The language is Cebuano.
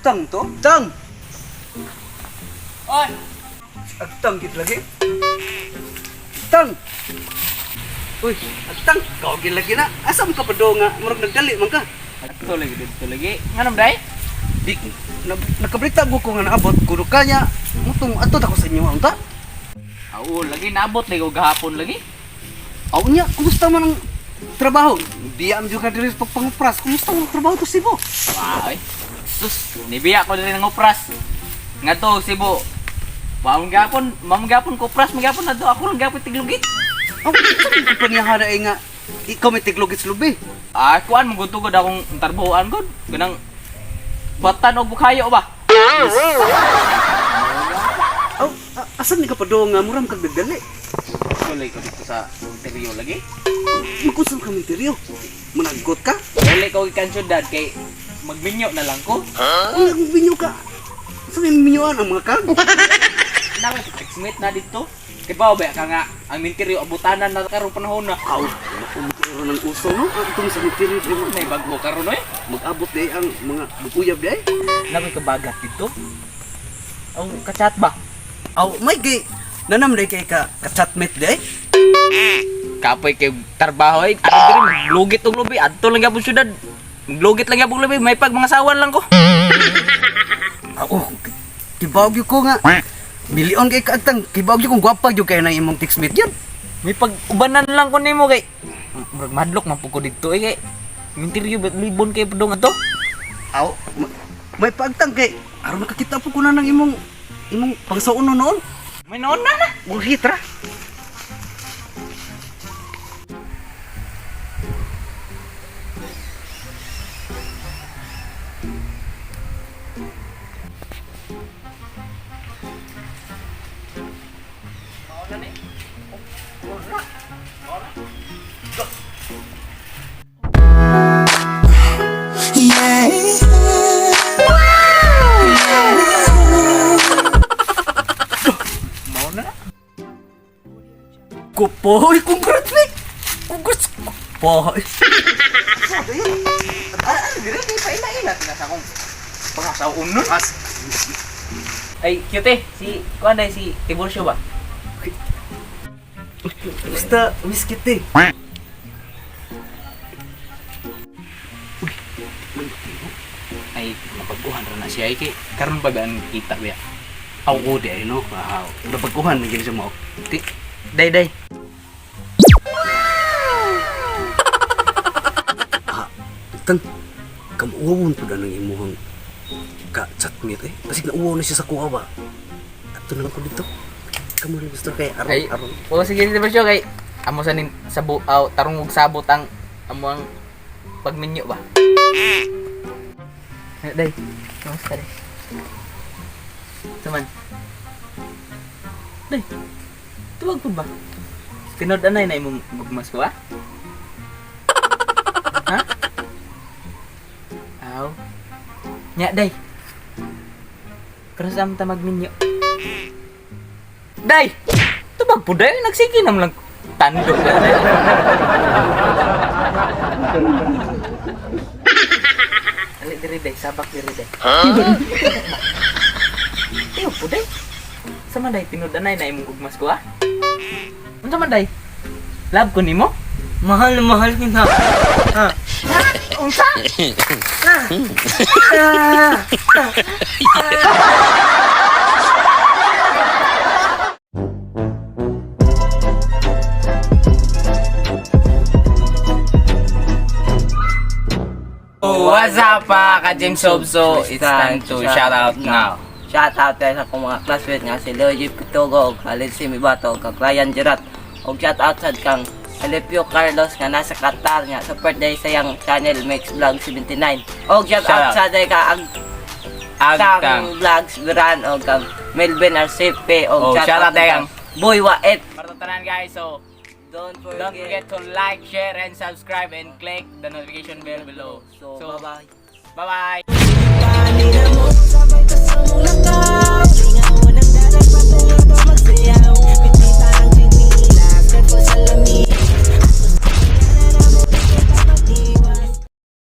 Agtang to? Tang! Oy! Agtang gid lagi. Tang! Uy, agtang, ikaw gid lagi na. Asa man ka pa do nga murag nagdali man ka? Adto lagi dito lagi. Nganong day? Di na, nakabalita ko nga naabot kuno kanya mutong ato ta ko sa inyo unta. Oo, lagi naabot lagi ko gahapon lagi. Aw nya, kumusta man ang trabaho? Di am jud ka diri sa pagpangupras. Kumusta man ang trabaho to Cebu? Wow, eh. Sus, nibiya ko diri ng upras. Ngadto Cebu. Mamang gapon, mamang gapon ko upras, magyapon na do ako lang gapon tiglugit. Aw, sa man kumpanya hara ay nga ikaw may tiglugit sa lubi. Ah, kuan mo gud akong tarbahoan gud. Ganang batan og bukayo ba? Aw, asan ni ka pa do nga muram kag nagdali? Tuloy ko dito sa interior lagi. Magkusang ka minteryo. Managgot ka? Dali ko gikan syudad kay magminyo na lang ko. Ang nagminyo ka. Sa may minyuan ang mga kag? Naman textmate na dito. Kay ba ba ka nga ang minteryo abutanan na karong panahon na. Aw, naku, ng uso no? Ang itong sa minteryo di mo. May bago karon oy. Mag-abot di ang mga mag-uyab di ay. Nakoy kabagat dito. Ang kachat ba? Aw, may gay. Nanam di kay ka ka-chatmate di ay. Kapoy kay trabaho ay ano diri maglugit og lubi adto lang gyapon syudad. Maglugit lang gyapon lubi may pag mga sawan lang ko. Aw, oh, kibawag yun ko nga. Milyon kay kaagtang, kibawag yun kung gwapa yun kay na imong textmate yun. May pag ubanan lang ko nimo kay murag madlok man pud ko didto eh kay minteryo ba libon kay padung ato. Aw, may paagtang kay aron nakakita po ko na ng imong imong pangsuono noon. May noon na na. Buhit ra. Mao na na. Kupoy, congrats me. Congrats. Kupoy. Ah, diri di pa ila-ila na sa akong pangasaon nun. As Ay, cute eh. Si kuan day si Tiburcio ba? Basta, miss kita eh. Ay, nabaguhan ra na siya ay kay karon pa ba ang kita ba? Aw, ko di ay no. Aw, nabaguhan na gini siya mo. Ti, day day. Tang, kamuawon po na ng imuhang ka chatmate eh. Basig nauwaw na siya sa kuha ba? Ato na lang ko dito. Kamu rin gusto kay aron Ay, aron. o sige Tiburcio kay amo sa nin sabo aw tarong og sabot ang amo ang pagminyo ba. Ay, day. Kamusta day? Suman. Day. Tuwag po ba? Tinod anay na imong gugmas ko ah? Ha? Aw. Nya day. Pero sa ta magminyo. Day! Tubag po day, nagsige naman lang tando ka day. Ali diri day, sabak diri day. Iyo po day. Sama day, tinud-anay na imong gugmas ko ah. Unsa man day? Love ko nimo? Mahal na mahal kita. Ha? Unsa? What's up, pa ka James Sobso? It's time to shout out now. Shout out tayo sa akong mga classmate nga si Leo G. Pitugo, og Khalid Simibato, og kang Ryan Gerat. Og shout out sad kang Alipio Carlos nga nasa Qatar nga support day sa iyang channel Mix Vlog 79. Og shout Shout out out. sad day ka ang Agtang. Tang Vlogs Biran og kang Melvin RCP og Oh, shout out day kang Boy Waet. Para tanan guys, so Don't forget, don't forget to like, share, and subscribe and click the notification bell below. So, bye-bye. Bye-bye.